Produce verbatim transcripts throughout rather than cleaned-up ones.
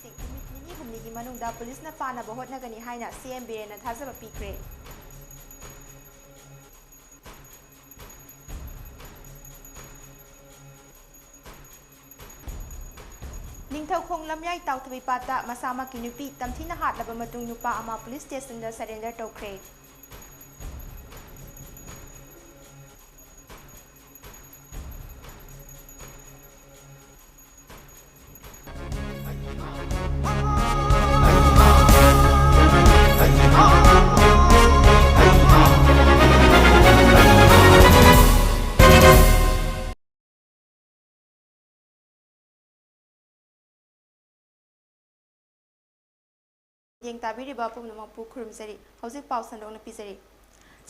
ꯅꯨꯃꯤꯠ ꯅꯤꯅꯤ ꯍꯨꯝꯅꯤꯒꯤ ꯃꯅꯨꯡꯗ ꯄꯨꯂꯤꯁꯅ ꯐꯥꯅꯕ ꯍꯣꯠꯅꯒꯅꯤ ꯍꯥꯏꯅ ꯁꯤ ꯑꯦꯝ ꯕꯤꯔꯦꯟꯅ ꯊꯥꯖꯕ ꯄꯤꯈ꯭ꯔꯦ꯫ ꯅꯤꯡꯊꯧꯈꯣꯡ ꯂꯝꯌꯥꯏ ꯇꯥꯎꯊꯕꯤ ꯄꯥꯠꯇ ꯃꯁꯥꯃꯛꯀꯤ ꯅꯨꯄꯤ ꯇꯝꯊꯤꯅ ꯍꯥꯠꯂꯕ ꯃꯇꯨꯡ ꯅꯨꯄꯥ ꯑꯃ ꯄꯨꯂꯤꯁ ꯁ꯭ꯇꯦꯁꯟꯗ ꯁꯔꯦꯟꯗꯔ ꯇꯧꯈ꯭ꯔꯦ꯫ ꯌꯦꯡ ꯇꯥꯕꯤꯔꯤꯕ ꯄꯨꯝꯅꯃꯛꯄꯨ ꯈꯨꯔꯨꯝꯖꯔꯤ꯫ ꯍꯧꯖꯤꯛ ꯄꯥꯎ ꯁꯟꯗꯣꯛꯅ ꯄꯤꯖꯔꯤ꯫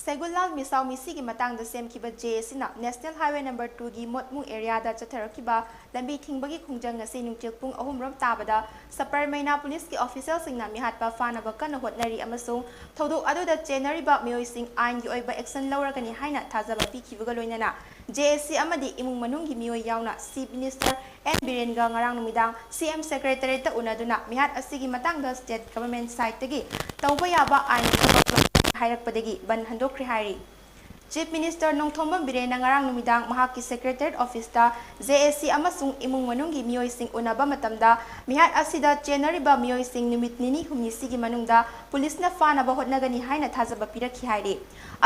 ꯁꯩꯒꯨꯜꯂꯥꯜ ꯃꯤꯁꯥꯎ ꯃꯤꯁꯤꯒꯤ ꯃꯇꯥꯡꯗ ꯁꯦꯝꯈꯤꯕ ꯖꯦ ꯑꯦ ꯁꯤꯅ ꯅꯦꯁꯅꯦꯜ ꯍꯥꯏꯋꯦ ꯅꯝꯕꯔ ꯇꯨꯒꯤ ꯃꯣꯠꯃꯨꯡ ꯑꯦꯔꯤꯌꯥꯗ ꯆꯠꯊꯔꯛꯈꯤꯕ ꯂꯝꯕꯤ ꯊꯤꯡꯕꯒꯤ ꯈꯣꯡꯖꯪ ꯑꯁꯤ ꯅꯨꯡꯊꯤꯜ ꯄꯨꯡ ꯑꯍꯨꯝ ꯔꯣꯝ ꯇꯥꯕꯗ ꯁꯄꯔ ꯃꯩꯅꯥ ꯄꯨꯂꯤꯁꯀꯤ ꯑꯣꯐꯤꯁꯤꯌꯦꯜꯁꯤꯡꯅ ꯃꯤꯍꯥꯠꯄ ꯐꯥꯅꯕ ꯀꯟꯅ ꯍꯣꯠꯅꯔꯤ ꯑꯃꯁꯨꯡ ꯊꯧꯗꯣꯛ ꯑꯗꯨꯗ ꯆꯦꯟꯅꯔꯤꯕ ꯃꯤꯑꯣꯏꯁꯤꯡ ꯑꯥꯏꯟꯒꯤ ꯑꯣꯏꯕ ꯑꯦꯛꯁꯟ ꯂꯧꯔꯒꯅꯤ ꯍꯥꯏꯅ ꯊꯥꯖꯕ ꯄꯤꯈꯤꯕꯒ ꯂꯣꯏꯅꯅ ꯖꯦ ꯑꯦ ꯁꯤ ꯑꯃꯗꯤ ꯏꯃꯨꯡ ꯃꯅꯨꯡꯒꯤ ꯃꯤꯑꯣꯏ ꯌꯥꯎꯅ ꯆꯤꯐ ꯃꯤꯅꯤꯁꯇꯔ ꯑꯦꯟ ꯕꯤꯔꯦꯟꯒ ꯉꯔꯥꯡ ꯅꯨꯃꯤꯗꯥꯡ ꯁꯤ ꯑꯦꯝ ꯁꯦꯀ꯭ꯔꯦꯇꯔꯤꯌꯦꯠꯇ ꯎꯅꯗꯨꯅ ꯃꯤꯍꯥꯠ ꯑꯁꯤꯒꯤ ꯃꯇꯥꯡꯗ ꯁ꯭ꯇꯦꯠ ꯒꯚꯔꯟꯃꯦꯟꯠ ꯁꯥꯏꯠꯇꯒꯤ ꯇꯧꯕ ꯌꯥꯕ ꯑꯥꯏꯟꯒꯤ ꯊꯕꯛ ꯂꯧꯒꯅꯤ ꯍꯥꯏꯔꯛꯄꯗꯒꯤ ꯕꯟ ꯍꯟꯗꯣꯛꯈ꯭ꯔꯦ ꯍꯥꯏꯔꯤ꯫ ꯆꯤꯐ ꯃꯤꯅꯤꯁꯇꯔ ꯅꯣꯡꯊꯣꯝꯕꯝ ꯕꯤꯔꯦꯟꯅ ꯉꯔꯥꯡ ꯅꯨꯃꯤꯗꯥꯡ ꯃꯍꯥꯛꯀꯤ ꯁꯦꯀ꯭ꯔꯦꯇꯔꯤꯌꯦꯠ ꯑꯣꯐꯤꯁꯇ ꯖꯦ ꯑꯦ ꯁꯤ ꯑꯃꯁꯨꯡ ꯏꯃꯨꯡ ꯃꯅꯨꯡꯒꯤ ꯃꯤꯑꯣꯏꯁꯤꯡ ꯎꯅꯕ ꯃꯇꯝꯗ ꯃꯤꯍꯥꯠ ꯑꯁꯤꯗ ꯆꯦꯟꯅꯔꯤꯕ ꯃꯤꯑꯣꯏꯁꯤꯡ ꯅꯨꯃꯤꯠ ꯅꯤꯅꯤ ꯍꯨꯝꯅꯤꯁꯤꯒꯤ ꯃꯅꯨꯡꯗ ꯄꯨꯂꯤꯁꯅ ꯐꯥꯅꯕ ꯍꯣꯠꯅꯒꯅꯤ ꯍꯥꯏꯅ ꯊꯥꯖꯕ ꯄꯤꯔꯛꯈꯤ ꯍꯥꯏꯔꯤ꯫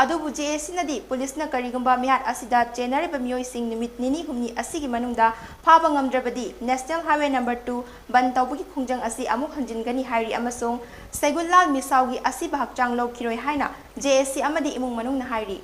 ꯑꯗꯨꯕꯨ ꯖꯦ ꯑꯦ ꯁꯤꯅꯗꯤ ꯄꯨꯂꯤꯁꯅ ꯀꯔꯤꯒꯨꯝꯕ ꯃꯤꯍꯥꯠ ꯑꯁꯤꯗ ꯆꯦꯟꯅꯔꯤꯕ ꯃꯤꯑꯣꯏꯁꯤꯡ ꯅꯨꯃꯤꯠ ꯅꯤꯅꯤ ꯍꯨꯝꯅꯤ ꯑꯁꯤꯒꯤ ꯃꯅꯨꯡꯗ ꯐꯥꯕ ꯉꯝꯗ꯭ꯔꯕꯗꯤ ꯅꯦꯁꯅꯦꯜ ꯍꯥꯏꯋꯦ ꯅꯝꯕꯔ ꯇꯨ ꯕꯟ ꯇꯧꯕꯒꯤ ꯈꯣꯡꯖꯪ ꯑꯁꯤ ꯑꯃꯨꯛ ꯍꯟꯖꯤꯟꯒꯅꯤ ꯍꯥꯏꯔꯤ ꯑꯃꯁꯨꯡ ꯁꯩꯒꯨꯜꯂꯥꯜ ꯃꯤꯁꯥꯎꯒꯤ ꯑꯁꯤꯕ ꯍꯛꯆꯥꯡ ꯂꯧꯈꯤꯔꯣꯏ ꯍꯥꯏꯅ ꯖꯦ ꯑꯦ ꯁꯤ ꯑꯃꯗꯤ ꯏꯃꯨꯡ ꯃꯅꯨꯡꯅ ꯍꯥꯏꯔꯤ꯫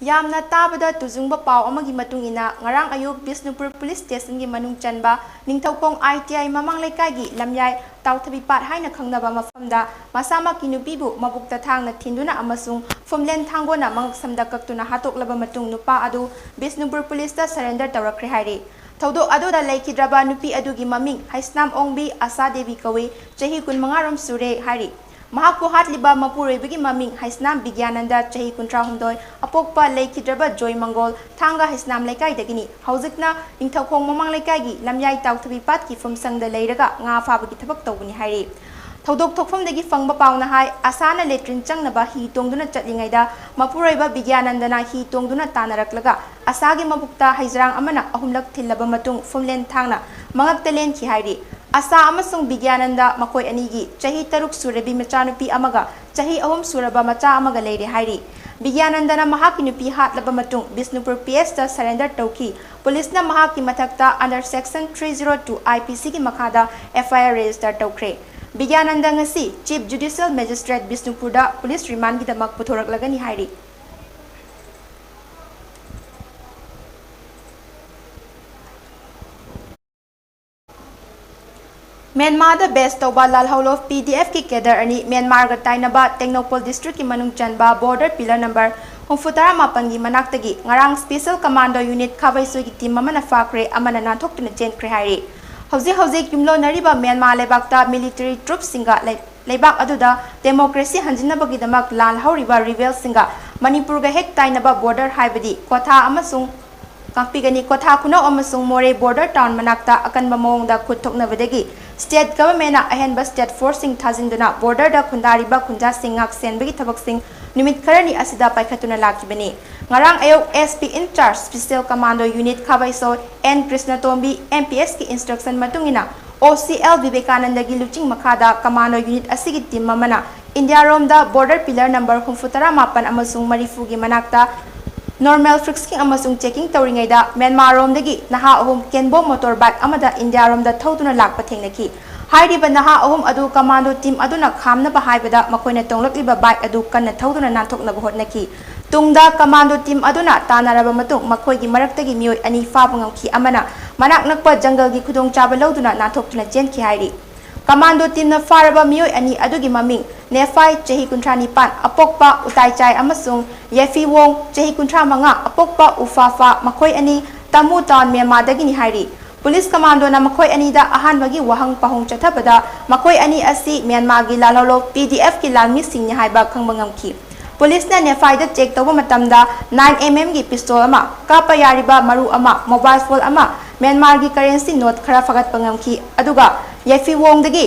ꯌꯥꯝꯅ ꯇꯥꯕꯗ ꯇꯨꯖꯨꯡꯕ ꯄꯥꯎ ꯑꯃꯒꯤ ꯃꯇꯨꯡ ꯏꯟꯅ, ꯉꯔꯥꯡ ꯑꯌꯨꯛ ꯕꯤꯁꯅꯨꯄꯨꯔ ꯄꯨꯂꯤꯁ ꯁ꯭ꯇꯦꯁꯟꯒꯤ ꯃꯅꯨꯡ ꯆꯟꯕ ꯅꯤꯡꯊꯧꯈꯣꯡ ꯑꯥꯏ ꯇꯤ ꯑꯥꯏ ꯃꯃꯥꯡ ꯂꯩꯀꯥꯏꯒꯤ ꯂꯝꯌꯥꯏ ꯇꯥꯎꯊꯕꯤ ꯄꯥꯠ ꯍꯥꯏꯅ ꯈꯪꯅꯕ ꯃꯐꯝꯗ ꯃꯁꯥꯃꯛꯀꯤ ꯅꯨꯄꯤꯕꯨ ꯃꯕꯨꯛꯇ ꯊꯥꯡꯅ ꯊꯤꯟꯗꯨꯅ ꯑꯃꯁꯨꯡ ꯐꯨꯝꯂꯦꯟ ꯊꯥꯡꯒꯣꯅ ꯃꯉꯛꯁꯝꯗ ꯀꯛꯇꯨꯅ ꯍꯥꯠꯇꯣꯛꯂꯕ ꯃꯇꯨꯡ ꯅꯨꯄꯥ ꯑꯗꯨ ꯕꯤꯁꯅꯨꯄꯨꯔ ꯄꯨꯂꯤꯁꯇ ꯁꯔꯦꯟꯗꯔ ꯇꯧꯔꯛꯈ꯭ꯔꯦ ꯍꯥꯏꯔꯤ꯫ ꯊꯧꯗꯣꯛ ꯑꯗꯨꯗ ꯂꯩꯈꯤꯗ꯭ꯔꯕ ꯅꯨꯄꯤ ꯑꯗꯨꯒꯤ ꯃꯃꯤꯡ ꯍꯩꯁꯅꯥꯝ ꯑꯣꯡꯕꯤ ꯑꯁꯥ ꯗꯦꯕꯤ ꯀꯧꯏ, ꯆꯍꯤ ꯀꯨꯟꯃꯉꯥ ꯔꯣꯝ ꯁꯨꯔꯦ ꯍꯥꯏꯔꯤ꯫ ꯃꯍꯥꯛꯄꯨ ꯍꯥꯠꯂꯤꯕ ꯃꯄꯨꯔꯣꯏꯕꯒꯤ ꯃꯃꯤꯡ ꯍꯩꯁꯅꯥꯝ ꯕꯤꯒ꯭ꯌꯥꯅꯟꯗ, ꯆꯍꯤ ꯀꯨꯟꯊ꯭ꯔꯥ ꯍꯨꯝꯗꯣꯏ, ꯑꯄꯣꯛꯄ ꯂꯩꯈꯤꯗ꯭ꯔꯕ ꯖꯣꯏ ꯃꯪꯒꯣꯜ, ꯊꯥꯡꯒ ꯍꯩꯁꯅꯥꯝ ꯂꯩꯀꯥꯏꯗꯒꯤꯅꯤ꯫ ꯍꯧꯖꯤꯛꯅ ꯅꯤꯡꯊꯧꯈꯣꯡ ꯃꯃꯥꯡ ꯂꯩꯀꯥꯏꯒꯤ ꯂꯝꯌꯥꯏ ꯇꯥꯎꯊꯕꯤ ꯄꯥꯠꯀꯤ ꯐꯨꯝꯁꯪꯗ ꯂꯩꯔꯒ ꯉꯥ ꯐꯥꯕꯒꯤ ꯊꯕꯛ ꯇꯧꯕꯅꯤ ꯍꯥꯏꯔꯤ꯫ ꯊꯧꯗꯣꯛ ꯊꯣꯛꯐꯝꯗꯒꯤ ꯐꯪꯕ ꯄꯥꯎꯅ ꯍꯥꯏ, ꯑꯁꯥꯅ ꯂꯦꯇ꯭ꯔꯤꯟ ꯆꯪꯅꯕ ꯍꯤ ꯇꯣꯡꯗꯨꯅ ꯆꯠꯂꯤꯉꯩꯗ ꯃꯄꯨꯔꯣꯏꯕ ꯕꯤꯒ꯭ꯌꯥꯅꯟꯗꯅ ꯍꯤ ꯇꯣꯡꯗꯨꯅ ꯇꯥꯟꯅꯔꯛꯂꯒ ꯑꯁꯥꯒꯤ ꯃꯕꯨꯛꯇ ꯍꯩꯖ꯭ꯔꯥꯡ ꯑꯃꯅ ꯑꯍꯨꯝꯂꯛ ꯊꯤꯜꯂꯕ ꯃꯇꯨꯡ ꯐꯨꯝꯂꯦꯟ ꯊꯥꯡꯅ ꯃꯉꯛꯇ ꯂꯦꯟꯈꯤ ꯍꯥꯏꯔꯤ꯫ ꯑꯁꯥ ꯑꯃꯁꯨꯡ ꯕꯤꯒ꯭ꯌꯥꯅꯟꯗ ꯃꯈꯣꯏ ꯑꯅꯤꯒꯤ ꯆꯍꯤ ꯇꯔꯨꯛ ꯁꯨꯔꯕꯤ ꯃꯆꯥꯅꯨꯄꯤ ꯑꯃꯒ ꯆꯍꯤ ꯑꯍꯨꯝ ꯁꯨꯔꯕ ꯃꯆꯥ ꯑꯃꯒ ꯂꯩꯔꯦ ꯍꯥꯏꯔꯤ꯫ ꯕꯤꯒ꯭ꯌꯥꯅꯟꯗꯅ ꯃꯍꯥꯛꯀꯤ ꯅꯨꯄꯤ ꯍꯥꯠꯂꯕ ꯃꯇꯨꯡ ꯕꯤꯁꯅꯨꯄꯨꯔ ꯄꯤ ꯑꯦꯁꯇ surrender ꯇꯧꯈꯤ꯫ ꯄꯨꯂꯤꯁꯅ ꯃꯍꯥꯛꯀꯤ ꯃꯊꯛꯇ under section three zero two I P Cꯒꯤ ꯃꯈꯥꯗ F I R register ꯇꯧꯈ꯭ꯔꯦ꯫ ꯕꯤꯒ꯭ꯌꯥꯅꯟꯗ ꯉꯁꯤ Chief Judicial Magistrate ꯕꯤꯁꯅꯨꯄꯨꯔꯗ ꯄꯨꯂꯤꯁ ꯔꯤꯃꯥꯟꯒꯤꯗꯃꯛ ꯄꯨꯊꯣꯔꯛꯂꯒꯅꯤ ꯍꯥꯏꯔꯤ꯫ ꯃ꯭ꯌꯥꯟꯃꯥꯔꯗ base ꯇꯧꯕ ꯂꯥꯜꯍꯧꯂꯨꯞ P D Fꯀꯤ cadre ꯑꯅꯤ ꯃ꯭ꯌꯥꯟꯃꯥꯔꯒ ꯇꯥꯏꯅꯕ ꯇꯦꯡꯅꯧꯄꯜ districtꯀꯤ ꯃꯅꯨꯡ ꯆꯟꯕ border pillar number ꯍꯨꯝꯐꯨ ꯇꯔꯥ ꯃꯥꯄꯟꯒꯤ ꯃꯅꯥꯛꯇꯒꯤ ꯉꯔꯥꯡ special commando unit ꯈꯥꯕꯩꯁꯣꯏꯒꯤ team ꯑꯃꯅ ꯐꯥꯈ꯭ꯔꯦ ꯑꯃꯅ ꯅꯥꯟꯊꯣꯛꯇꯨꯅ ꯆꯦꯟꯈ꯭ꯔꯦ ꯍꯥꯏꯔꯤ꯫ ꯍꯧꯖꯤꯛ ꯍꯧꯖꯤꯛ ꯌꯨꯝꯂꯣꯟꯅꯔꯤꯕ ꯃ꯭ꯌꯥꯟꯃꯥꯔ ꯂꯩꯕꯥꯛꯇ military troopꯁꯤꯡꯒ ꯂꯩ-, ꯂꯩꯕꯥꯛ ꯑꯗꯨꯗ democracy ꯍꯟꯖꯤꯟꯅꯕꯒꯤꯗꯃꯛ ꯂꯥꯟ ꯍꯧꯔꯤꯕ rebelꯁꯤꯡꯒ ꯃꯅꯤꯄꯨꯔꯒ ꯍꯦꯛ ꯇꯥꯏꯅꯕ border ꯍꯥꯏꯕꯗꯤ ꯀ꯭ꯋꯥꯊꯥ ꯑꯃꯁꯨꯡ ꯀꯥꯡꯄꯤꯒꯅꯤ꯫ ꯀ꯭ꯋꯥꯊꯥ ꯈꯨꯅꯧ ꯑꯃꯁꯨꯡ ꯃꯣꯔꯦ border town ꯃꯅꯥꯛꯇ ꯑꯀꯟꯕ ꯃꯑꯣꯡꯗ ꯈꯨꯠ ꯊꯣꯛꯅꯕꯗꯒꯤ state governmentꯅ ꯑꯍꯦꯟꯕ state forceꯁꯤꯡ ꯊꯥꯖꯤꯟꯗꯨꯅ borderꯗ ꯈꯨꯟꯗꯥꯔꯤꯕ ꯈꯨꯟꯖꯥꯁꯤꯡ ꯉꯥꯛ ꯁꯦꯟꯕꯒꯤ ꯊꯕꯛꯁꯤꯡ ꯅꯨꯃꯤꯠ ꯈꯔꯅꯤ ꯑꯁꯤꯗ ꯄꯥꯏꯈꯠꯇꯨꯅ ꯂꯥꯛꯈꯤꯕꯅꯤ꯫ ꯉꯔꯥꯡ ꯑꯌꯨꯛ S P in charge special commando unit ꯈꯥꯕꯩꯁꯣꯏ N ꯀ꯭ꯔꯤꯁꯅꯇꯣꯝꯕꯤ M P Sꯀꯤ instruction ꯃꯇꯨꯡ ꯏꯟꯅ O C L ꯕꯤꯕꯦꯀꯥꯅꯟꯗꯒꯤ ꯂꯨꯆꯤꯡ ꯃꯈꯥꯗ commando unit ꯑꯁꯤꯒꯤ team ꯑꯃꯅ ꯏꯟꯗꯤꯌꯥꯔꯣꯝꯗ border pillar number ꯍꯨꯝꯐꯨ ꯇꯔꯥ ꯃꯥꯄꯟ ꯑꯃꯁꯨꯡ ꯃꯔꯤꯐꯨꯒꯤ ꯃꯅꯥꯛꯇ normal frisking ꯑꯃꯁꯨꯡ checking ꯇꯧꯔꯤꯉꯩꯗ ꯃ꯭ꯌꯥꯟꯃꯥꯔꯔꯣꯝꯗꯒꯤ ꯅꯍꯥ ꯑꯍꯨꯝ ꯀꯦꯟꯕꯣ motor bike ꯑꯃꯗ ꯏꯟꯗꯤꯌꯥꯔꯣꯝꯗ ꯊꯧꯗꯨꯅ ꯂꯥꯛꯄ ꯊꯦꯡꯅꯈꯤ꯫ ꯍꯥꯏꯔꯤꯕ ꯅꯍꯥ ꯑꯍꯨꯝ ꯑꯗꯨ commando team ꯑꯗꯨꯅ ꯈꯥꯝꯅꯕ ꯍꯥꯏꯕꯗ ꯃꯈꯣꯏꯅ ꯇꯣꯡꯂꯛꯂꯤꯕ bike ꯑꯗꯨ ꯀꯟꯅ ꯊꯧꯗꯨꯅ ꯅꯥꯟꯊꯣꯛꯅꯕ ꯍꯣꯠꯅꯈꯤ꯫ ꯇꯨꯡꯗ commando team ꯑꯗꯨꯅ ꯇꯥꯟꯅꯔꯕ ꯃꯇꯨꯡ ꯃꯈꯣꯏꯒꯤ ꯃꯔꯛꯇꯒꯤ ꯃꯤꯑꯣꯏ ꯑꯅꯤ ꯐꯥꯕ ꯉꯝꯈꯤ, ꯑꯃꯅ ꯃꯅꯥꯛ ꯅꯛꯄ ꯖꯪꯒꯜꯒꯤ ꯈꯨꯗꯣꯡꯆꯥꯕ ꯂꯧꯗꯨꯅ ꯅꯥꯟꯊꯣꯛꯇꯨꯅ ꯆꯦꯟꯈꯤ ꯍꯥꯏꯔꯤ꯫ Commando teamꯅ ꯐꯥꯔꯕ ꯃꯤꯑꯣꯏ ꯑꯅꯤ ꯑꯗꯨꯒꯤ ꯃꯃꯤꯡ ꯅꯦꯐꯥꯏ, ꯆꯍꯤ ꯀꯨꯟꯊ꯭ꯔꯥ ꯅꯤꯄꯥꯟ, ꯑꯄꯣꯛꯄ ꯎꯇꯥꯏꯆꯥꯏ, ꯑꯃꯁꯨꯡ ꯌꯦꯐꯤꯋꯣꯡ, ꯆꯍꯤ ꯀꯨꯟꯊ꯭ꯔꯥ ꯃꯉꯥ, ꯑꯄꯣꯛꯄ ꯎꯐꯥꯐꯥ, ꯃꯈꯣꯏ ꯑꯅꯤ ꯇꯥꯃꯨ ꯇꯥꯎꯟ, ꯃ꯭ꯌꯥꯟꯃꯥꯔꯗꯒꯤꯅꯤ ꯍꯥꯏꯔꯤ꯫ ꯄꯨꯂꯤꯁ ꯀꯃꯥꯟꯗꯣꯅ ꯃꯈꯣꯏ ꯑꯅꯤꯗ ꯑꯍꯥꯟꯕꯒꯤ ꯋꯥꯍꯪ ꯄꯥꯎꯍꯨꯝ ꯆꯠꯊꯕꯗ ꯃꯈꯣꯏ ꯑꯅꯤ ꯑꯁꯤ ꯃ꯭ꯌꯥꯟꯃꯥꯔꯒꯤ ꯂꯥꯜꯍꯧꯂꯧ ꯄꯤ ꯗꯤ ꯑꯦꯐꯀꯤ ꯂꯥꯟꯃꯤꯁꯤꯡꯅꯤ ꯍꯥꯏꯕ ꯈꯪꯕ ꯉꯝꯈꯤ꯫ ꯄꯨꯂꯤꯁꯅ ꯅꯦꯐꯥꯏꯗ ꯆꯦꯛ ꯇꯧꯕ ꯃꯇꯝꯗ ꯅꯥꯏꯟ ꯑꯦꯝ ꯑꯦꯝꯒꯤ ꯄꯤꯁꯇꯣꯜ ꯑꯃ, ꯀꯥꯞꯄ ꯌꯥꯔꯤꯕ ꯃꯔꯨ ꯑꯃ, ꯃꯣꯕꯥꯏꯜ ꯐꯣꯟ ꯑꯃ, ꯃ꯭ꯌꯥꯟꯃꯥꯔꯒꯤ ꯀꯔꯦꯟꯁꯤ ꯅꯣꯠ ꯈꯔ ꯐꯒꯠꯄ ꯉꯝꯈꯤ, ꯑꯗꯨꯒ ꯌꯥꯏꯐꯤꯋꯣꯡꯗꯒꯤ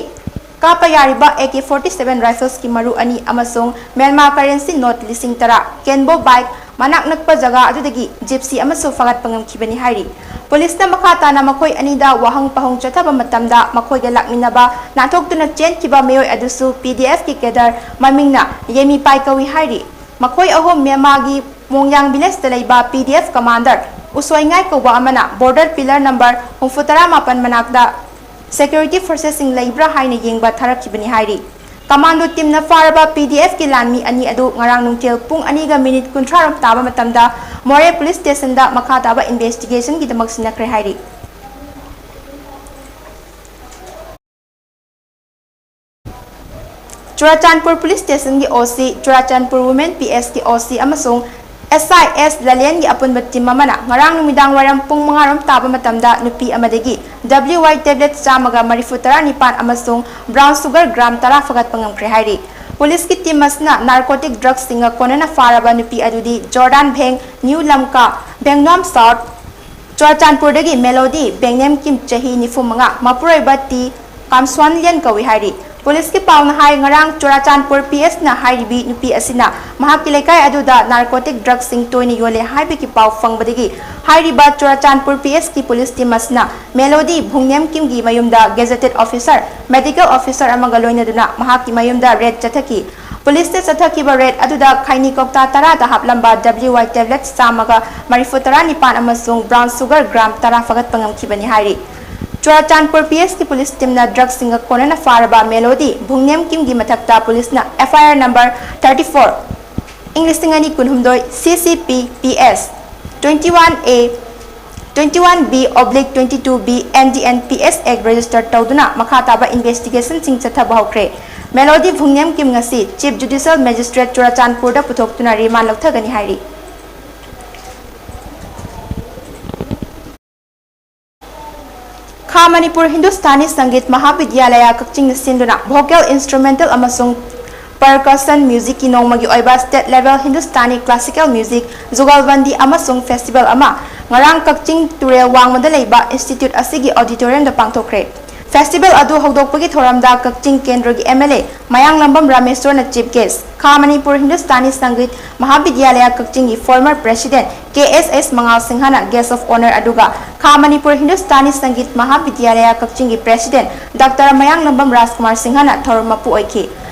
ꯀꯥꯞꯄ ꯌꯥꯔꯤꯕ ꯑꯦ ꯀꯦ ꯐꯣꯔꯇꯤ ꯁꯚꯦꯟ ꯔꯥꯏꯐꯜꯁꯀꯤ ꯃꯔꯨ ꯑꯅꯤ ꯑꯃꯁꯨꯡ ꯃ꯭ꯌꯥꯟꯃꯥꯔ ꯀꯔꯦꯟꯁꯤ ꯅꯣꯠ ꯂꯤꯁꯤꯡ ꯇꯔꯥ, ꯀꯦꯟꯕꯣ ꯕꯥꯏꯛ, ꯃꯅꯥꯛ ꯅꯛꯄ ꯖꯒꯥ ꯑꯗꯨꯗꯒꯤ ꯖꯤꯞꯁꯤ ꯑꯃꯁꯨ ꯐꯒꯠꯄ ꯉꯝꯈꯤꯕꯅꯤ ꯍꯥꯏꯔꯤ꯫ ꯄꯨꯂꯤꯁꯅ ꯃꯈꯥ ꯇꯥꯅ ꯃꯈꯣꯏ ꯑꯅꯤꯗ ꯋꯥꯍꯪ ꯄꯥꯎꯍꯪ ꯆꯠꯊꯕ ꯃꯇꯝꯗ ꯃꯈꯣꯏꯒ ꯂꯥꯛꯃꯤꯟꯅꯕ ꯅꯥꯟꯊꯣꯛꯇꯨꯅ ꯆꯦꯟꯈꯤꯕ ꯃꯤꯑꯣꯏ ꯑꯗꯨꯁꯨ ꯄꯤ ꯗꯤ ꯑꯦꯐꯀꯤ ꯀꯦꯗꯔ ꯃꯃꯤꯡꯅ ꯌꯦꯃꯤꯄꯥꯏ ꯀꯧꯏ ꯍꯥꯏꯔꯤ꯫ ꯃꯈꯣꯏ ꯑꯍꯨꯝ ꯃ꯭ꯌꯥꯟꯃꯥꯔꯒꯤ ꯃꯣꯡꯌꯥꯡ ꯚꯤꯂꯦꯖꯇ ꯂꯩꯕ ꯄꯤ ꯗꯤ ꯑꯦꯐ ꯀꯃꯥꯟꯗꯔ ꯎꯁꯣꯏꯉꯥꯏ ꯀꯧꯕ ꯑꯃꯅ ꯕꯣꯔꯗꯔ ꯄꯤꯂꯔ ꯅꯝꯕꯔ ꯍꯨꯝꯐꯨ ꯇꯔꯥ ꯃꯥꯄꯟ ꯃꯅꯥꯛꯇ ꯁꯦꯀ꯭ꯌꯨꯔꯤꯇꯤ ꯐꯣꯔꯁꯦꯁꯁꯤꯡ ꯂꯩꯕ꯭ꯔꯥ ꯍꯥꯏꯅ ꯌꯦꯡꯕ ꯊꯥꯔꯛꯈꯤꯕꯅꯤ ꯍꯥꯏꯔꯤ꯫ ꯀꯃꯥꯟꯗꯣ ꯇꯤꯝꯅ ꯐꯥꯔꯕ ꯄꯤ ꯗꯤ ꯑꯦꯐꯀꯤ ꯂꯥꯟꯃꯤ ꯑꯅꯤ ꯑꯗꯨ ꯉꯔꯥꯡ ꯅꯨꯡꯊꯤꯜ ꯄꯨꯡ ꯑꯅꯤꯒ ꯃꯤꯅꯤꯠ ꯀꯨꯟꯊ꯭ꯔꯥ ꯔꯣꯝ ꯇꯥꯕ ꯃꯇꯝꯗ ꯃꯣꯔꯦ ꯄꯨꯂꯤꯁ ꯁ꯭ꯇꯦꯁꯟꯗ ꯃꯈꯥ ꯇꯥꯕ ꯏꯟꯚꯦꯁꯇꯤꯒꯦꯁꯟꯒꯤꯗꯃꯛ ꯁꯤꯟꯅꯈ꯭ꯔꯦ ꯍꯥꯏꯔꯤ꯫ ꯆꯨꯔꯥꯆꯥꯟꯄꯨꯔ ꯄꯨꯂꯤꯁ ꯁ꯭ꯇꯦꯁꯟꯒꯤ ꯑꯣ ꯁꯤ, ꯆꯨꯔꯥꯆꯥꯟꯄꯨꯔ ꯋꯨꯃꯦꯟ ꯄꯤ ꯑꯦꯁꯀꯤ ꯑꯣ ꯁꯤ ꯑꯃꯁꯨꯡ ꯑꯦꯁ ꯑꯥꯏ ꯑꯦꯁ ꯂꯥꯂꯦꯟꯒꯤ ꯑꯄꯨꯟꯕ ꯇꯤꯝ ꯑꯃꯅ ꯉꯔꯥꯡ ꯅꯨꯃꯤꯗꯥꯡ ꯋꯥꯏꯔꯝ ꯄꯨꯡ ꯃꯉꯥ ꯔꯣꯝ ꯇꯥꯕ ꯃꯇꯝꯗ ꯅꯨꯄꯤ ꯑꯃꯗꯒꯤ ꯗꯕ꯭ꯂꯤꯎ ꯋꯥꯏ ꯇꯦꯕ꯭ꯂꯦꯠ ꯆꯥꯝꯃꯒ ꯃꯔꯤꯐꯨ ꯇꯔꯥ ꯅꯤꯄꯥꯟ ꯑꯃꯁꯨꯡ ꯕ꯭ꯔꯥꯎꯟ ꯁꯨꯒꯔ ꯒ꯭ꯔꯥꯝ ꯇꯔꯥ ꯐꯒꯠꯄ ꯉꯝꯈ꯭ꯔꯦ ꯍꯥꯏꯔꯤ꯫ ꯄꯨꯂꯤꯁꯀꯤ ꯇꯤꯝ ꯑꯁꯤꯅ ꯅꯥꯔꯀꯣꯇꯤꯛ ꯗ꯭ꯔꯒꯁꯤꯡꯒ ꯀꯣꯟꯅꯅ ꯐꯥꯔꯕ ꯅꯨꯄꯤ ꯑꯗꯨꯗꯤ ꯖꯣꯔꯗꯥꯟ ꯚꯦꯡ, ꯅ꯭ꯌꯨ ꯂꯝꯀꯥ, ꯚꯦꯡꯅꯣꯝ ꯁꯥꯎꯠ, ꯆꯨꯔꯥꯆꯥꯟꯄꯨꯔꯗꯒꯤ ꯃꯦꯂꯣꯗꯤ ꯕꯦꯡꯅꯦꯝ ꯀꯤꯝ, ꯆꯍꯤ ꯅꯤꯐꯨ ꯃꯉꯥ, ꯃꯄꯨꯔꯣꯏꯕ ꯇꯤ ꯀꯥꯝꯁ꯭ꯋꯥꯟꯂꯤꯌꯟ ꯀꯧꯏ ꯍꯥꯏꯔꯤ꯫ ꯄꯨꯂꯤꯁꯀꯤ ꯄꯥꯎꯅ ꯍꯥꯏ, ꯉꯔꯥꯡ ꯆꯨꯔꯥꯆꯥꯟꯄꯨꯔ ꯄꯤ ꯑꯦꯁꯅ ꯍꯥꯏꯔꯤꯕꯤ ꯅꯨꯄꯤ ꯑꯁꯤꯅ ꯃꯍꯥꯛꯀꯤ ꯂꯩꯀꯥꯏ ꯑꯗꯨꯗ ꯅꯥꯔꯀꯣꯇꯤꯛ ꯗ꯭ꯔꯒꯁꯤꯡ ꯇꯣꯏꯅ ꯌꯣꯜꯂꯦ ꯍꯥꯏꯕꯒꯤ ꯄꯥꯎ ꯐꯪꯕꯗꯒꯤ ꯍꯥꯏꯔꯤꯕ ꯆꯨꯔꯥꯆꯥꯟꯄꯨꯔ ꯄꯤ ꯑꯦꯁꯀꯤ ꯄꯨꯂꯤꯁ ꯇꯤꯝ ꯑꯁꯤꯅ ꯃꯦꯂꯣꯗꯤ ꯚꯨꯡꯅꯦꯝ ꯀꯤꯝꯒꯤ ꯃꯌꯨꯝꯗ ꯒꯦꯖꯦꯇꯦꯠ ꯑꯣꯐꯤꯁꯔ, ꯃꯦꯗꯤꯀꯦꯜ ꯑꯣꯐꯤꯁꯔ ꯑꯃꯒ ꯂꯣꯏꯅꯗꯨꯅ ꯃꯍꯥꯛꯀꯤ ꯃꯌꯨꯝꯗ ꯔꯦꯗ ꯆꯠꯊꯈꯤ꯫ ꯄꯨꯂꯤꯁꯅ ꯆꯠꯊꯈꯤꯕ ꯔꯦꯗ ꯑꯗꯨꯗ ꯈꯩꯅꯤ ꯀꯧꯇꯥ ꯇꯔꯥꯗ ꯍꯥꯞꯂꯝꯕ ꯗꯕ꯭ꯂꯤꯎ ꯋꯥꯏ ꯇꯦꯕ꯭ꯂꯦꯠ ꯆꯥꯝꯃꯒ ꯃꯔꯤꯐꯨ ꯇꯔꯥ ꯅꯤꯄꯥꯟ ꯑꯃꯁꯨꯡ ꯕ꯭ꯔꯥꯎꯟ ꯁꯨꯒꯔ ꯒ꯭ꯔꯥꯝ ꯇꯔꯥ ꯐꯒꯠꯄ ꯉꯝꯈꯤꯕꯅꯤ ꯍꯥꯏꯔꯤ꯫ ꯆꯨꯔꯥꯆꯥꯟꯄꯨꯔ ꯄꯤ ꯑꯦꯁꯀꯤ ꯄꯨꯂꯤꯁ ꯇꯤꯝꯅ ꯗ꯭ꯔꯒꯁꯤꯡꯒ ꯀꯣꯟꯅꯅ ꯐꯥꯔꯕ ꯃꯦꯂꯣꯗꯤ ꯚꯨꯡꯅꯦꯝ ꯀꯤꯝꯒꯤ ꯃꯊꯛꯇ ꯄꯨꯂꯤꯁꯅ F I R number thirty four, ꯏꯪ ꯂꯤꯁꯤꯡ ꯑꯅꯤ ꯀꯨꯟꯍꯨꯝꯗꯣꯏ, C C P P S, twenty one A, twenty one B oblique twenty two B N D N P S Act register ꯇꯧꯗꯨꯅ ꯃꯈꯥ ꯇꯥꯕ ꯏꯟꯚꯦꯁꯇꯤꯒꯦꯁꯟꯁꯤꯡ ꯆꯠꯊꯕ ꯍꯧꯈ꯭ꯔꯦ꯫ ꯃꯦꯂꯣꯗꯤ ꯚꯨꯡꯅꯦꯝ ꯀꯤꯝ ꯉꯁꯤ ꯆꯤꯐ ꯖꯨꯗꯤꯁꯤꯌꯦꯜ ꯃꯦꯖꯤꯁꯇ꯭ꯔꯦꯠ ꯆꯨꯔꯥꯆꯥꯟꯄꯨꯔꯗ ꯄꯨꯊꯣꯛꯇꯨꯅ ꯔꯤꯃꯥꯟ ꯂꯧꯊꯒꯅꯤ ꯍꯥꯏꯔꯤ꯫ ꯈꯥ ꯃꯅꯤꯄꯨꯔ ꯍꯤꯟꯗꯨꯁꯇꯥꯅꯤ ꯁꯪꯒꯤꯠ ꯃꯍꯥꯕꯤꯗ꯭ꯌꯥꯂꯌ ꯀꯛꯆꯤꯡꯅ ꯁꯤꯟꯗꯨꯅ vocal, instrumental ꯑꯃꯁꯨꯡ percussion musicꯀꯤ ꯅꯣꯡꯃꯒꯤ ꯑꯣꯏꯕ state level Hindustani classical music ꯖꯨꯒꯜꯕꯟꯗꯤ ꯑꯃꯁꯨꯡ festival ꯑꯃ ꯉꯔꯥꯡ ꯀꯛꯆꯤꯡ ꯇꯨꯔꯦꯜ ꯋꯥꯡꯃꯗ ꯂꯩꯕ institute ꯑꯁꯤꯒꯤ auditoriumꯗ ꯄꯥꯡꯊꯣꯛꯈ꯭ꯔꯦ꯫ Festival ꯑꯗꯨ ꯍꯧꯗꯣꯛꯄꯒꯤ ꯊꯧꯔꯝꯗ ꯀꯛꯆꯤꯡ ꯀꯦꯟꯗ꯭ꯔꯒꯤ MLA ꯃꯌꯥꯡꯂꯝꯕꯝ ꯔꯥꯃꯦꯁ꯭ꯋꯔꯅ chief guest, ꯈꯥ ꯃꯅꯤꯄꯨꯔ ꯍꯤꯟꯗꯨꯁꯇꯥꯅꯤ ꯁꯪꯒꯤꯠ ꯃꯍꯥꯕꯤꯗ꯭ꯌꯥꯂꯌ ꯀꯛꯆꯤꯡꯒꯤ former president ꯀꯦ ꯑꯦꯁ ꯑꯦꯁ ꯃꯉꯥꯜ ꯁꯤꯡꯍꯅ guest of honour, ꯑꯗꯨꯒ ꯈꯥ ꯃꯅꯤꯄꯨꯔ ꯍꯤꯟꯗꯨꯁꯇꯥꯅꯤ ꯁꯪꯒꯤꯠ ꯃꯍꯥꯕꯤꯗ꯭ꯌꯥꯂꯌ ꯀꯛꯆꯤꯡꯒꯤ president ꯗꯥꯛꯇꯔ ꯃꯌꯥꯡꯂꯝꯕꯝ ꯔꯥꯖꯀꯨꯃꯥꯔ ꯁꯤꯡꯍꯅ ꯊꯧꯔꯝ ꯃꯄꯨ ꯑꯣꯏꯈꯤ꯫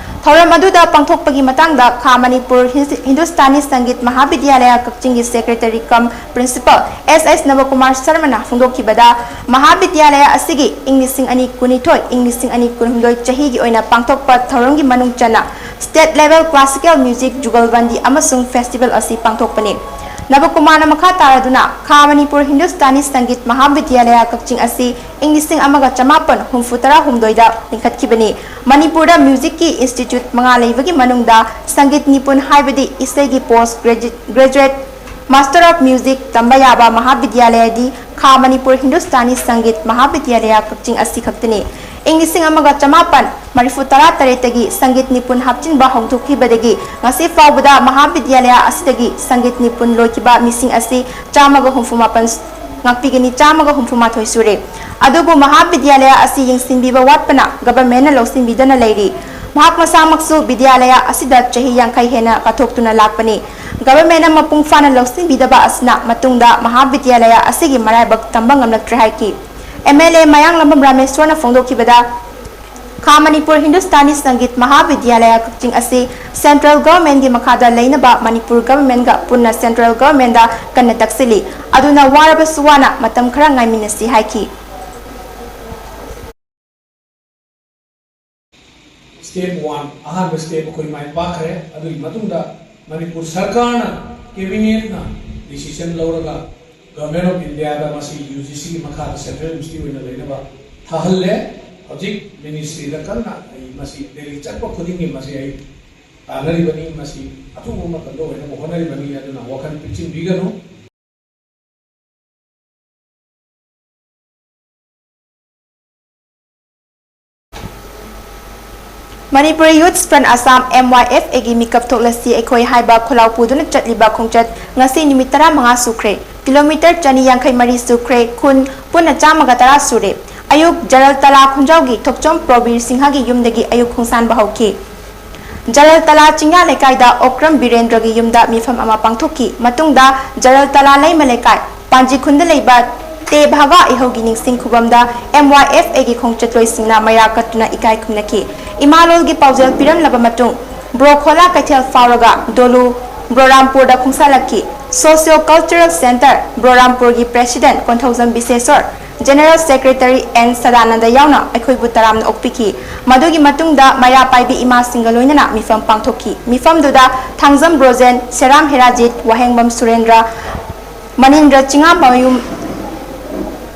ꯊꯧꯔꯝ ꯑꯗꯨꯗ ꯄꯥꯡꯊꯣꯛꯄꯒꯤ ꯃꯇꯥꯡꯗ ꯈꯥ ꯃꯅꯤꯄꯨꯔ ꯍꯤꯟ-, ꯍꯤꯟꯗꯨꯁꯇꯥꯅꯤ ꯁꯪꯒꯤꯠ ꯃꯍꯥꯕꯤꯗ꯭ꯌꯥꯂꯌ ꯀꯛꯆꯤꯡꯒꯤ secretary cum principal ꯑꯦꯁ ꯑꯦꯁ ꯅꯕꯀꯨꯃꯥꯔ ꯁꯔꯃꯅ ꯐꯣꯡꯗꯣꯛꯈꯤꯕꯗ, ꯃꯍꯥꯕꯤꯗ꯭ꯌꯥꯂꯌ ꯑꯁꯤꯒꯤ ꯏꯪ ꯂꯤꯁꯤꯡ ꯑꯅꯤ ꯀꯨꯟꯅꯤꯊꯣꯏ, ꯏꯪ ꯂꯤꯁꯤꯡ ꯑꯅꯤ ꯀꯨꯟꯍꯨꯝꯗꯣꯏ ꯆꯍꯤꯒꯤ ꯑꯣꯏꯅ ꯄꯥꯡꯊꯣꯛꯄ ꯊꯧꯔꯝꯒꯤ ꯃꯅꯨꯡ ꯆꯟꯅ state level classical music ꯖꯨꯒꯜꯕꯟꯗꯤ ꯑꯃꯁꯨꯡ festival ꯑꯁꯤ ꯄꯥꯡꯊꯣꯛꯄꯅꯤ꯫ ꯅꯕꯀꯨꯃꯥꯔꯅ ꯃꯈꯥ ꯇꯥꯔꯗꯨꯅ ꯈꯥ ꯃꯅꯤꯄꯨꯔ ꯍꯤꯟꯗꯨꯁꯇꯥꯅꯤ ꯁꯪꯒꯤꯠ ꯃꯍꯥꯕꯤꯗ꯭ꯌꯥꯂꯌ ꯀꯛꯆꯤꯡ ꯑꯁꯤ ꯏꯪ ꯂꯤꯁꯤꯡ ꯑꯃꯒ ꯆꯃꯥꯄꯟ ꯍꯨꯝꯐꯨ ꯇꯔꯥꯍꯨꯝꯗꯣꯏꯗ ꯂꯤꯡꯈꯠꯈꯤꯕꯅꯤ꯫ ꯃꯅꯤꯄꯨꯔꯗ musicꯀꯤ institute ꯃꯉꯥ ꯂꯩꯕꯒꯤ ꯃꯅꯨꯡꯗ ꯁꯪꯒꯤꯠ ꯅꯤꯄꯨꯟ ꯍꯥꯏꯕꯗꯤ ꯏꯁꯩꯒꯤ post gradu-, graduate, Master of Music ꯇꯝꯕ ꯌꯥꯕ ꯃꯍꯥꯕꯤꯗ꯭ꯌꯥꯂꯌꯗꯤ ꯈꯥ ꯃꯅꯤꯄꯨꯔ ꯍꯤꯟꯗꯨꯁꯇꯥꯅꯤ ꯁꯪꯒꯤꯠ ꯃꯍꯥꯕꯤꯗ꯭ꯌꯥꯂꯌ ꯀꯛꯆꯤꯡ ꯑꯁꯤ ꯈꯛꯇꯅꯤ꯫ ꯏꯪ ꯂꯤꯁꯤꯡ ꯑꯃꯒ ꯆꯃꯥꯄꯟ ꯃꯔꯤꯐꯨ ꯇꯔꯥ ꯇꯔꯦꯠꯇꯒꯤ ꯁꯪꯒꯤꯠ ꯅꯤꯄꯨꯟ ꯍꯥꯞꯆꯤꯟꯕ ꯍꯧꯗꯣꯛꯈꯤꯕꯗꯒꯤ ꯉꯁꯤ ꯐꯥꯎꯕꯗ ꯃꯍꯥꯕꯤꯗ꯭ꯌꯥꯂꯌ ꯑꯁꯤꯗꯒꯤ ꯁꯪꯒꯤꯠ ꯅꯤꯄꯨꯟ ꯂꯣꯏꯈꯤꯕ ꯃꯤꯁꯤꯡ ꯑꯁꯤ ꯆꯥꯝꯃꯒ ꯍꯨꯝꯐꯨ ꯃꯥꯄꯟ ꯉꯥꯛꯄꯤꯒꯅꯤ, ꯆꯥꯝꯃꯒ ꯍꯨꯝꯐꯨ ꯃꯥꯊꯣꯏ ꯁꯨꯔꯦ꯫ ꯑꯗꯨꯕꯨ ꯃꯍꯥꯕꯤꯗ꯭ꯌꯥꯂꯌ ꯑꯁꯤ ꯌꯦꯡꯁꯤꯟꯕꯤꯕ ꯋꯥꯠꯄꯅ governmentꯅ ꯂꯧꯁꯤꯟꯕꯤꯗꯅ ꯂꯩꯔꯤ꯫ ꯃꯍꯥꯛ ꯃꯁꯥꯃꯛꯁꯨ ꯕꯤꯗ꯭ꯌꯥꯂꯌ ꯑꯁꯤꯗ ꯆꯍꯤ ꯌꯥꯡꯈꯩ ꯍꯦꯟꯅ ꯀꯠꯊꯣꯛꯇꯨꯅ ꯂꯥꯛꯄꯅꯤ꯫ Governmentꯅ ꯃꯄꯨꯡ ꯐꯥꯅ ꯂꯧꯁꯤꯟꯕꯤꯗꯕ ꯑꯁꯤꯅ ꯃꯇꯨꯡꯗ ꯃꯍꯥꯕꯤꯗ꯭ꯌꯥꯂꯌ ꯑꯁꯤꯒꯤ ꯃꯔꯥꯏꯕꯛ ꯇꯝꯕ ꯉꯝꯂꯛꯇ꯭ꯔꯦ ꯍꯥꯏꯈꯤ꯫ MLA ꯃꯌꯥꯡꯂꯝꯕꯝ ꯔꯥꯃꯦꯁ꯭ꯋꯔꯅ ꯐꯣꯡꯗꯣꯛꯈꯤꯕꯗ, ꯈꯥ ꯃꯅꯤꯄꯨꯔ ꯍꯤꯟꯗꯨꯁꯇꯥꯅꯤ ꯁꯪꯒꯤꯠ ꯃꯍꯥꯕꯤꯗ꯭ꯌꯥꯂꯌ ꯀꯛꯆꯤꯡ ꯑꯁꯤ central governmentꯀꯤ ꯃꯈꯥꯗ ꯂꯩꯅꯕ ꯃꯅꯤꯄꯨꯔ governmentꯒ ꯄꯨꯟꯅ central governmentꯗ ꯀꯟꯅ ꯇꯛꯁꯤꯜꯂꯤ꯫ ꯑꯗꯨꯅ ꯋꯥꯔꯕꯁꯨ ꯋꯥꯅ ꯃꯇꯝ ꯈꯔ ꯉꯥꯏꯃꯤꯟꯅꯁꯤ ꯍꯥꯏꯈꯤ꯫ Step one, ꯑꯍꯥꯟꯕ step ꯑꯩꯈꯣꯏ ꯃꯥꯏ ꯄꯥꯛꯈ꯭ꯔꯦ꯫ ꯑꯗꯨꯒꯤ ꯃꯇꯨꯡꯗ ꯃꯅꯤꯄꯨꯔ ꯁꯔꯀꯥꯔꯅ, cabinetꯅ decision ꯂꯧꯔꯒ Government of Indiaꯗ ꯃꯁꯤ UGCꯒꯤ ꯃꯈꯥꯗ central university ꯑꯣꯏꯅ ꯂꯩꯅꯕ ꯊꯥꯍꯜꯂꯦ꯫ ꯍꯧꯖꯤꯛ ministryꯗ ꯀꯟꯅ ꯑꯩ ꯃꯁꯤ ꯗꯦꯜꯂꯤ ꯆꯠꯄ ꯈꯨꯗꯤꯡꯒꯤ ꯃꯁꯤ ꯑꯩ ꯇꯥꯟꯅꯔꯤꯕꯅꯤ꯫ ꯃꯁꯤ ꯑꯊꯨꯕ ꯃꯇꯝꯗ ꯑꯣꯏꯅꯕ ꯍꯣꯠꯅꯔꯤꯕꯅꯤ꯫ ꯑꯗꯨꯅ ꯋꯥꯈꯜ ꯄꯤꯛꯁꯤꯟꯕꯤꯒꯅꯨ꯫ Manipuri Youth Front Assam, M Y F A ꯒꯤ ꯃꯤꯀꯞ ꯊꯣꯛꯂꯁꯤ ꯑꯩꯈꯣꯏ ꯍꯥꯏꯕ ꯈꯣꯜꯂꯥꯎ ꯄꯨꯗꯨꯅ ꯆꯠꯂꯤꯕ ꯈꯣꯡꯆꯠ ꯉꯁꯤ ꯅꯨꯃꯤꯠ ꯇꯔꯥꯃꯉꯥ ꯁꯨꯈ꯭ꯔꯦ꯫ ꯀꯤꯂꯣꯃꯤꯇꯔ ꯆꯅꯤ ꯌꯥꯡꯈꯩ ꯃꯔꯤ ꯁꯨꯈ꯭ꯔꯦ꯫ ꯈꯨꯟ ꯄꯨꯟꯅ ꯆꯥꯝꯃꯒ ꯇꯔꯥ ꯁꯨꯔꯦ꯫ ꯑꯌꯨꯛ ꯖꯔꯜ ꯇꯂꯥ ꯈꯨꯟꯖꯥꯎꯒꯤ ꯊꯣꯛꯆꯣꯝ ꯄ꯭ꯔꯣꯕꯤꯔ ꯁꯤꯡꯍꯒꯤ ꯌꯨꯝꯗꯒꯤ ꯑꯌꯨꯛ ꯈꯣꯡꯁꯥꯟꯕ ꯍꯧꯈꯤ꯫ ꯖꯔꯜ ꯇꯂꯥ ꯆꯤꯡꯌꯥ ꯂꯩꯀꯥꯏꯗ ꯑꯣꯀ꯭ꯔꯝ ꯕꯤꯔꯦꯟꯗ꯭ꯔꯒꯤ ꯌꯨꯝꯗ ꯃꯤꯐꯝ ꯑꯃ ꯄꯥꯡꯊꯣꯛꯈꯤ꯫ ꯃꯇꯨꯡꯗ ꯖꯔꯜ ꯇꯂꯥ ꯂꯩꯃ ꯂꯩꯀꯥꯏ ꯄꯥꯟꯖꯤꯈꯨꯟꯗ ꯂꯩꯕ ꯇꯦ ꯚꯥꯒꯥ ꯏꯍꯧꯒꯤ ꯅꯤꯡꯁꯤꯡ ꯈꯨꯕꯝꯗ M Y F A ꯒꯤ ꯈꯣꯡꯆꯠꯂꯣꯏꯁꯤꯡꯅ ꯃꯩꯔꯥ ꯀꯠꯇꯨꯅ ꯏꯀꯥꯏ ꯈꯨꯝꯅꯈꯤ꯫ ꯏꯃꯥꯂꯣꯜꯒꯤ ꯄꯥꯎꯖꯦꯜ ꯄꯤꯔꯝꯂꯕ ꯃꯇꯨꯡ ꯕ꯭ꯔꯣꯈꯣꯂꯥ ꯀꯩꯊꯦꯜ ꯐꯥꯎꯔꯒ ꯗꯣꯂꯨ ꯕ꯭ꯔꯣꯔꯥꯝꯄꯨꯔꯗ ꯈꯣꯡꯁꯥꯜꯂꯛꯈꯤ꯫ Socio Cultural Centre ꯕ꯭ꯔꯣꯔꯥꯝꯄꯨꯔꯒꯤ President Konthoujam ꯕꯤꯁꯦꯁꯣꯔ, General Secretary N Sadananda ꯌꯥꯎꯅ ꯑꯩꯈꯣꯏꯕꯨ ꯇꯔꯥꯝꯅ ꯑꯣꯛꯄꯤꯈꯤ꯫ ꯃꯗꯨꯒꯤ ꯃꯇꯨꯡꯗ ꯃꯩꯔꯥ ꯄꯥꯏꯕꯤ ꯏꯃꯥꯁꯤꯡꯒ ꯂꯣꯏꯅꯅ ꯃꯤꯐꯝ ꯄꯥꯡꯊꯣꯛꯈꯤ꯫ ꯃꯤꯐꯝꯗꯨꯗ ꯊꯥꯡꯖꯝ ꯕ꯭ꯔꯣꯖꯦꯟ, ꯁꯦꯔꯥꯝ ꯍꯦꯔꯥꯖꯤꯠ, ꯋꯥꯍꯦꯡꯕꯝ ꯁꯨꯔꯦꯟꯗ꯭ꯔ, ꯃꯅꯤꯟꯗ꯭ꯔ ꯆꯤꯉꯥꯝꯕꯌꯨꯝ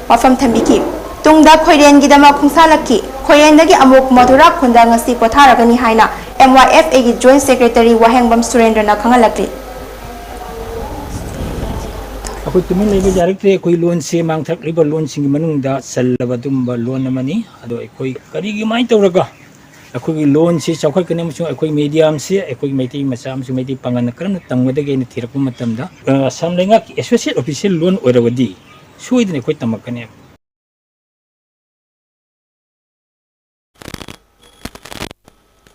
ꯋꯥꯐꯝ ꯊꯝꯕꯤꯈꯤ꯫ ꯇꯨꯡꯗ ꯈꯣꯏꯔꯦꯟꯒꯤꯗꯃꯛ ꯈꯣꯡꯁꯥꯜꯂꯛꯈꯤ꯫ ꯈꯣꯏꯔꯦꯟꯗꯒꯤ ꯑꯃꯨꯛ ꯃꯊꯨꯔꯥ ꯈꯨꯟꯗ ꯉꯁꯤ ꯄꯣꯊꯥꯔꯒꯅꯤ ꯍꯥꯏꯅ M Y F A ꯒꯤ Joint Secretary ꯋꯥꯍꯦꯡꯕꯝ ꯁꯨꯔꯦꯟꯗ꯭ꯔꯅ ꯈꯪꯍꯜꯂꯛꯂꯤ꯫ ꯑꯩꯈꯣꯏ ꯇꯨꯃꯤꯟ ꯂꯩꯕ ꯌꯥꯔꯛꯇ꯭ꯔꯦ꯫ ꯑꯩꯈꯣꯏ ꯂꯣꯟꯁꯦ ꯃꯥꯡꯊꯔꯛꯂꯤꯕ ꯂꯣꯟꯁꯤꯡꯒꯤ ꯃꯅꯨꯡꯗ ꯆꯜꯂꯕ ꯑꯗꯨꯒꯨꯝꯕ ꯂꯣꯟ ꯑꯃꯅꯤ꯫ ꯑꯗꯣ ꯑꯩꯈꯣꯏ ꯀꯔꯤꯒꯨꯃꯥꯏꯅ ꯇꯧꯔꯒ ꯑꯩꯈꯣꯏꯒꯤ ꯂꯣꯟꯁꯤ ꯆꯥꯎꯈꯠꯀꯅꯤ ꯑꯃꯁꯨꯡ ꯑꯩꯈꯣꯏ ꯃꯤꯗꯤꯌꯝꯁꯤ ꯑꯩꯈꯣꯏ ꯃꯩꯇꯩ ꯃꯆꯥ ꯑꯃꯁꯨꯡ ꯃꯩꯇꯩ ꯄꯥꯉꯜꯅ ꯀꯔꯝꯅ ꯇꯝꯒꯗꯒꯦ ꯍꯥꯏꯅ ꯊꯤꯔꯛꯄ ꯃꯇꯝꯗ, ꯑ, ꯑꯁꯥꯝ ꯂꯩꯉꯥꯛꯀꯤ associate official ꯂꯣꯟ ꯑꯣꯏꯔꯕꯗꯤ ꯁꯣꯏꯗꯅ ꯑꯩꯈꯣꯏ ꯇꯝꯃꯛꯀꯅꯤ꯫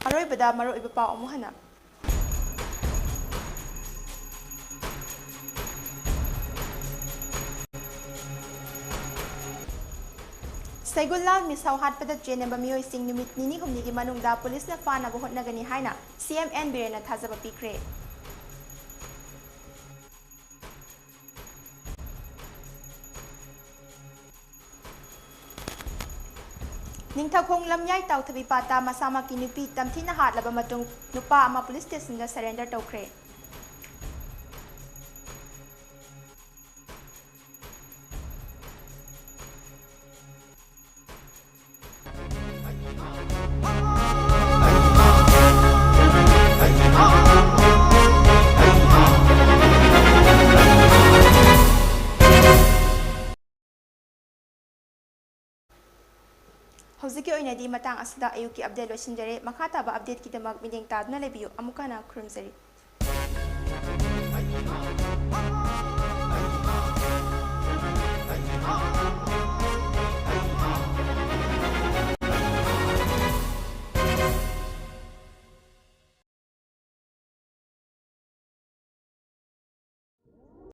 ꯑꯔꯣꯏꯕꯗ ꯃꯔꯨꯑꯣꯏꯕ ꯄꯥꯎ ꯑꯃꯨꯛ ꯍꯟꯅ꯫ ꯁꯩꯒꯨꯜꯂꯥꯜ ꯃꯤꯁꯧ ꯍꯥꯠꯄꯗ ꯆꯦꯟꯅꯕ ꯃꯤꯑꯣꯏꯁꯤꯡ ꯅꯨꯃꯤꯠ ꯅꯤꯅꯤ ꯍꯨꯝꯅꯤꯒꯤ ꯃꯅꯨꯡꯗ ꯄꯨꯂꯤꯁꯅ ꯐꯥꯅꯕ ꯍꯣꯠꯅꯒꯅꯤ ꯍꯥꯏꯅ C M N ꯕꯤꯔꯦꯟꯅ ꯊꯥꯖꯕ ꯄꯤꯈ꯭ꯔꯦ꯫ ꯅꯤꯡꯊꯧꯈꯣꯡ ꯂꯝꯌꯥꯏ ꯇꯥꯎꯊꯕꯤ ꯄꯥꯠꯇ ꯃꯁꯥꯃꯛꯀꯤ ꯅꯨꯄꯤ ꯇꯝꯊꯤꯅ ꯍꯥꯠꯂꯕ ꯃꯇꯨꯡ ꯅꯨꯄꯥ ꯑꯃ ꯄꯨꯂꯤꯁ ꯁ꯭ꯇꯦꯁꯟꯗ ꯁꯔꯦꯟꯗꯔ ꯇꯧꯈ꯭ꯔꯦ꯫ ꯍꯧꯖꯤꯛꯀꯤ ꯑꯣꯏꯅꯗꯤ ꯃꯇꯥꯡ ꯑꯁꯤꯗ ꯑꯌꯨꯛꯀꯤ ꯑꯞꯗꯦꯠ ꯂꯣꯏꯁꯤꯟꯖꯔꯦ꯫ ꯃꯈꯥ ꯇꯥꯕ ꯑꯞꯗꯦꯠꯀꯤꯗꯃꯛ ꯃꯤꯠꯌꯦꯡ ꯇꯥꯗꯨꯅ ꯂꯩꯕꯤꯌꯨ꯫ ꯑꯃꯨꯛꯀ ꯍꯟꯅ ꯈꯨꯔꯨꯝꯖꯔꯤ꯫